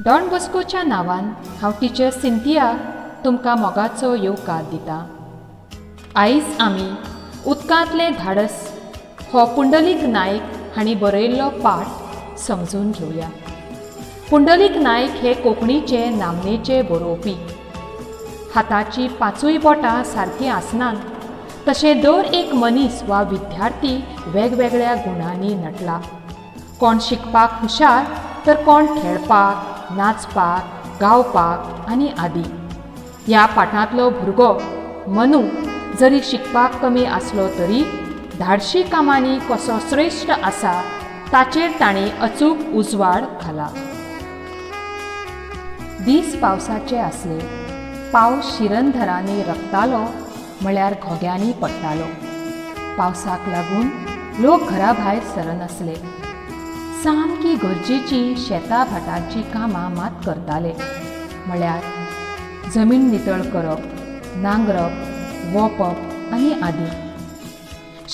Don बॉस्कोच्या नांवान हांव teacher Cynthia तुमकां मोगाचो येवकार दितां. आयज आमी उदकांतलें धाडस हो पुंडलीक नायक हांणी बरयल्लो पाठ समजून घेवया. पुंडलीक नायक हे कोंकणीचे नामनेचे बरोवपी. हाताचीं पांचूय बोटां सारकीं आसनात तशें दर एक मनीस वा विद्यार्थी वेगवेगळ्या गुणांनी नटला. कोण शिकपाक हुशार तर कोण खेळपाक, नाचपाक, गावपाक आनी आदी. ह्या पाठांतलो भुरगो मनू जरी शिकपाक कमी आसलो तरी धाडशी कामांनी कसो श्रेश्ठ आसा ताचेर तांणी अचूक उजवाड घाला. दीस पावसाचे आसले. पावस शिरंधरांनी रकतालो म्हळ्यार घोग्यांनी पडटालो. पावसाक लागून लोक घरा भायर सरनासले. सामकी गरजेचीं शेतां भाटांचीं कामां मात करताले. म्हळ्यार जमीन नितळ करप, नांगरप, वोंपप आनी आदी.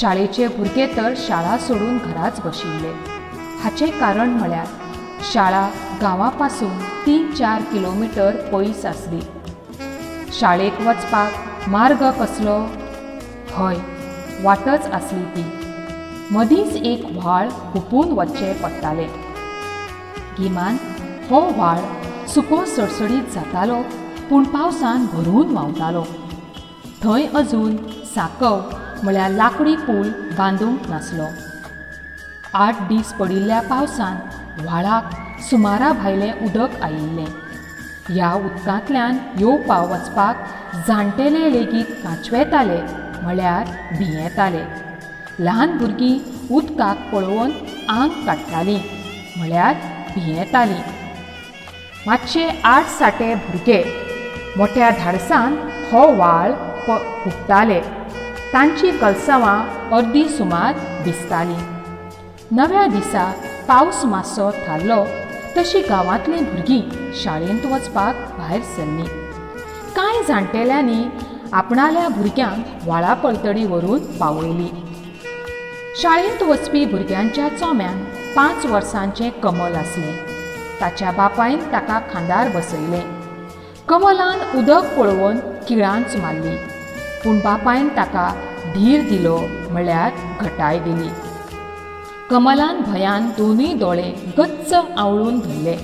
शाळेचे भुरगे तर शाळा सोडून घराच बशिल्ले. हाचें कारण म्हळ्यार शाळा गांवा पासून तीन चार किलोमिटर पयस आसली. शाळेक वचपाक मार्ग कसलो? हय, वाटच आसली ती. मदींच एक व्हाळ हुपून वचचें पडटालें. गिमांत हो व्हाळ सुको सडसडीत जातालो पूण पावसांत भरून व्हांवतालो. थंय अजून सांकव म्हळ्यार लांकडी पूल बांदूंक नासलो. आठ दीस पडिल्ल्या पावसान व्हाळाक सुमारा भायलें उदक आयिल्लें. ह्या उदकांतल्यान येवपा वचपाक जाणटेले लेगीत कांचवेताले म्हळ्यार भियेताले. ल्हान भुरगीं उदकाक पळोवन आंग काडटालीं म्हळ्यार भियेतालीं. मातशे आठ साठे भुरगे मोट्या धाडसान हो व्हाळ हुपताले. तांचीं कलसांवां अर्दी सुमार भिजतालीं. नव्या दिसा पावस मातसो थारलो तशीं गांवांतलीं भुरगीं शाळेंत वचपाक भायर सरलीं. कांय जाणटेल्यांनी आपणाल्या भुरग्यांक व्हाळा पलतडी व्हरून पावयलीं. शाळेंत वचपी भुरग्यांच्या चोम्यान पांच वर्सांचें कमल आसलें. ताच्या बापायन ताका खांदार बसयलें. कमलान उदक पळोवन किळांच मारली. पूण बापायन ताका धीर दिलो म्हळ्यार घटाय दिली. कमलान भंयान दोनूय दोळे गच्च आंवळून धरले.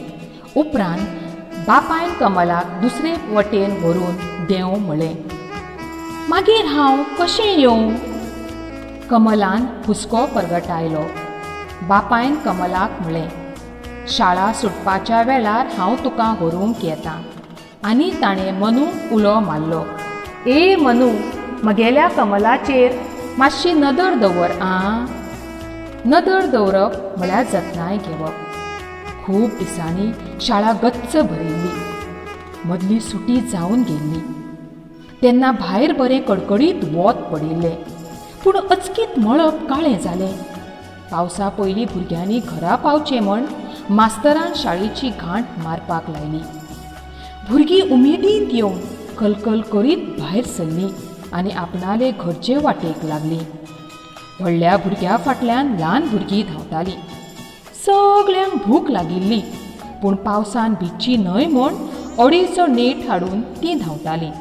उपरांत बापायन कमलाक दुसरे वटेन व्हरून देंव म्हळें. मागीर हांव कशें येवं? कमलान हुस्को परगटायलो. बापायन कमलाक म्हळें, शाळा सुटपाच्या वेळार हांव तुका व्हरूंक येतां. आनी ताणें मनूक उलो मारलो, ए मनू, म्हगेल्या कमलाचेर मातशी नदर दवर आं. नदर दवरप म्हळ्यार जतनाय घेवप. खूब दिसांनी शाळा गच्च भरिल्ली. मदली सुटी जावन गेल्ली. तेन्ना भायर बरें कडकडीत वोत पडिल्लें. पूण अचकीत मळब काळें जालें. पावसा पयलीं भुरग्यांनी घरा पावचें म्हण मास्तरान शाळेची घांट मारपाक लायली. भुरगीं उमेदीन येवन कलकल करीत भायर सरलीं आनी आपणाले घरचे वाटेक लागलीं. व्हडल्या भुरग्या फाटल्यान ल्हान भुरगीं धांवतालीं. सगल्यांक भूक लागिल्ली पूण पावसान भिजची न्हय म्हूण अडीचो नेट हाडून तीं धांवतालीं.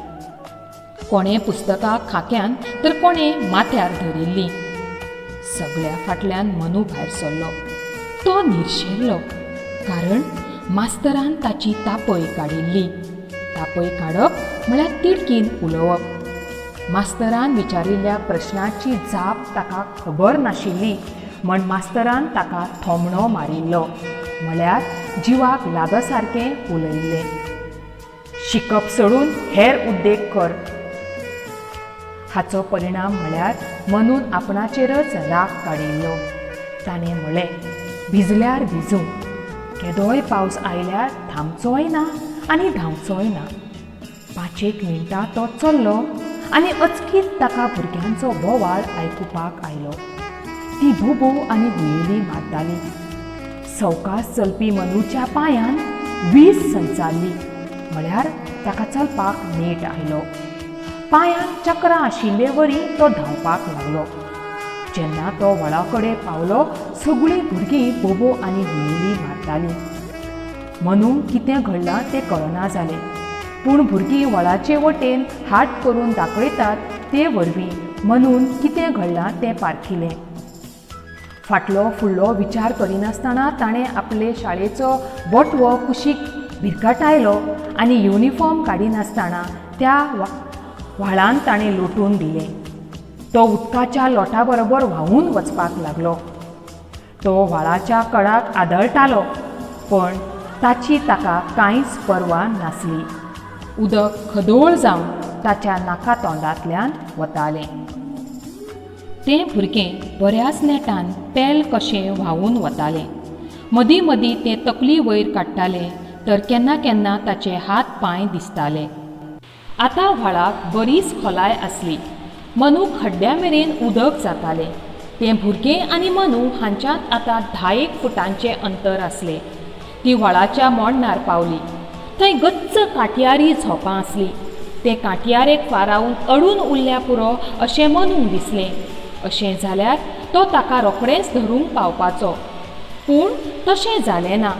कोणें पुस्तकां खाक्यान तर कोणें माथ्यार धरिल्लीं. सगळ्या फाटल्यान मनू भायर सरलो. तो निर्शेल्लो कारण मास्तरान ताची तापय काडिल्ली. तापय काडप म्हळ्यार तिडकीन उलोवप. मास्तरान विचारिल्ल्या प्रस्नाची जाप ताका खबर नाशिल्ली म्हण मास्तरान ताका थोमणो मारिल्लो म्हळ्यार जिवाक लागसारकें उलयिल्लें. शिकप सोडून हेर उद्देग कर. हाचो परिणाम म्हळ्यार मनून आपणाचेरच राग काडिल्लो. ताणें म्हळें, भिजल्यार भिजूं, केदोय पावस आयल्यार थांबचोय ना आनी धांवचोय ना. पांचेक मिनटां तो चल्लो आनी अचकीत ताका भुरग्यांचो बोवाळ आयकुपाक आयलो. तीं बोबो आनी हुयेली मारतालीं. सवकास चलपी मनूच्या पांयान वीज संचारली म्हळ्यार ताका चलपाक नेट आयलो. पांयांक चक्रां आशिल्ले वरी तो धांवपाक लागलो. जेन्ना तो व्हळा कडेन पावलो सगळीं भुरगीं बोबो आनी हुयेली मारतालीं. मनूक कितें घडलां तें कळना जालें. पूण भुरगीं व्हाळाचे वटेन हात करून दाखयतात ते वरवीं मनून कितें घडलां तें पारखिलें. फाटलो फुडलो विचार करिनासतना ताणें आपले शाळेचो बोटवो कुशीक भिरकटायलो आनी युनिफॉर्म काडिनासतना त्या व्हाळांत ताणें लोटून दिलें. तो उदकाच्या लोटा बरोबर व्हांवून वचपाक लागलो. तो व्हाळाच्या कडाक आदळटालो, पण ताची ताका कांयच पर्वा नासली. उदक खदोळ जावन ताच्या नाका तोंडांतल्यान वतालें. तें भुरगें बऱ्याच नेटान पेल कशें व्हांवून वतालें. मदीं मदीं तें तकली वयर काडटालें तर केन्ना केन्ना ताचे हात पांय दिसताले. आतां व्हाळाक बरीच खोलाय आसली. मनूक हड्ड्या मेरेन उदक जातालें. तें भुरगें आनी मनू हांच्यांत आतां 10 फुटांचें अंतर आसलें. ती व्हाळाच्या मोडणार पावली. थंय गच्च कांटयारी झोंपां आसलीं. तें कांटयारेक फारावन अडून उरल्या पुरो अशें मनूंक दिसलें. अशें जाल्यार तो ताका रोखडेंच धरूंक पावपाचो. पूण तशें जालें ना.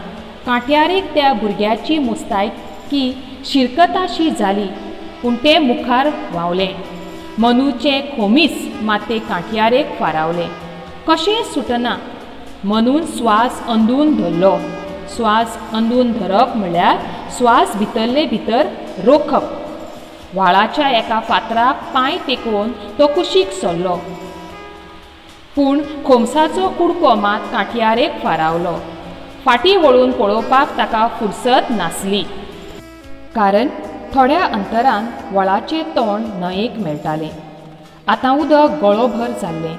कांटयारेक त्या भुरग्याची मुस्तायकी शिरकताशी जाली, पूण तें मुखार व्हांवलें. मनूचें खोमीस मात ते कांटयारेक फारावलें. कशें सुटना. मनून स्वास अंदून धरलो. स्वास अंदून धरप म्हळ्यार स्वास भितरले भितर रोखप. व्हाळाच्या एका फातराक पांय तेकोवन तो कुशीक सरलो, पूण खोमसाचो कुडको मात कांटयारेक फारावलो. फाटीं वळून पळोवपाक ताका फुरसत नासली, कारण थोड्या अंतरान व्हाळाचें तोंड न्हंयेक मेळटालें. आतां उदक गळोभर जाल्लें.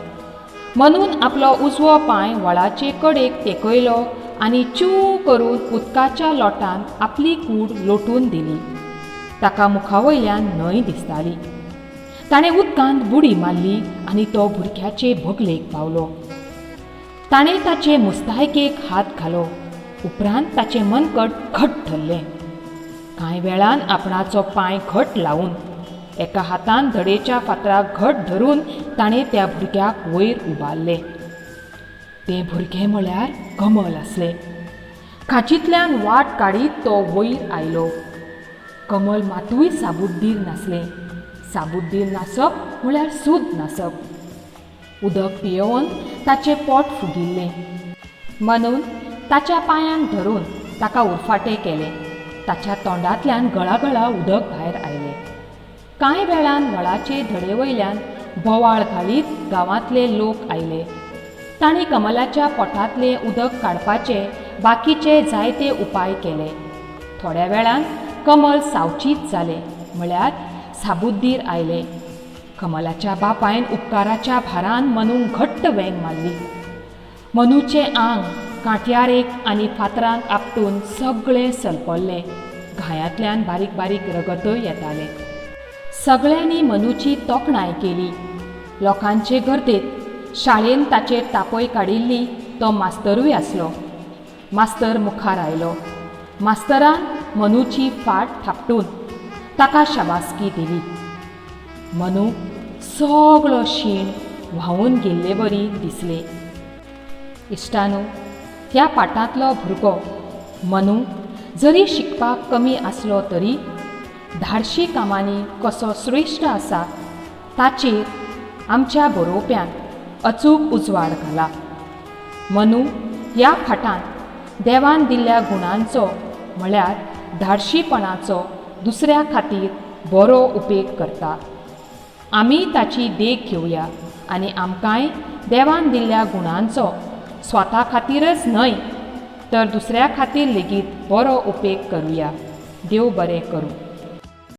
मनून आपलो उजवो पांय व्हाळाचे कडेक तेंकयलो आनी च्यूं करून उदकाच्या लोटान आपली कूड लोटून दिली. ताका मुखावयल्यान न्हंय दिसताली. ताणें उदकांत बुडी मारली आनी तो भुरग्याचे बगलेक पावलो. ताणें ताचे मुस्तायकेक हात घालो. उपरांत ताचें मनकट घट धरलें. कांय वेळान आपणाचो पांय घट लावन एका हातान धडेच्या फातराक घट धरून ताणें त्या भुरग्याक वयर उबारलें. तें भुरगें म्हळ्यार कमल आसलें. खांचींतल्यान वाट काडीत तो वयर आयलो. कमल मातूय साबुद्दीर नासलें. साबुद्दीर नासप म्हळ्यार सूद नासप. उदक पियेवन ताचें पोट फुगिल्लें. मनून ताच्या पांयांक धरून ताका उरफाटें केलें. ताच्या तोंडांतल्यान गळागळा उदक भायर आयलें. कांय वेळान व्हाळाचे धडेवयल्यान बोवाळ घालीत गांवांतले लोक आयले. तांणी कमलाच्या पोटांतलें उदक काडपाचे बाकीचे जायते उपाय केले. थोड्या वेळान कमल सावचीत जालें, म्हळ्यार साबुद्दीर आयलें. कमलाच्या बापायन उपकाराच्या भारान मनूक घट्ट वेंग मारली. मनूचें आंग कांटयारेक आनी फातरांक आपटून सगळें सलपल्लें. घायांतल्यान बारीक बारीक रगतय येतालें. सगळ्यांनी मनूची तोखणाय केली. लोकांचे गर्देत शाळेन ताचेर तापय काडिल्ली तो मास्तरूय आसलो. मास्तर मुखार आयलो. मास्तरान मनूची फाट थापटून ताका शाबासकी दिली. मनूक सगळो शीण व्हांवून गेल्लेवरी दिसलें. इश्टानो, ह्या पाठांतलो भुरगो मनू जरी शिकपाक कमी आसलो तरी धाडशी कामांनी कसो श्रेश्ठ आसा ताचेर आमच्या बरोवप्यान अचूक उजवाड घाला. मनू ह्या पाठांत देवान दिल्ल्या गुणांचो म्हळ्यार धाडशीपणाचो दुसऱ्या खातीर बरो उपेग करता. आमी ताची देख घेवया आनी आमकांय देवान दिल्ल्या गुणांचो स्वता खातीरच न्हय तर दुसऱ्या खातीर लेगीत बरो उपेग करुया. देव बरें करूं.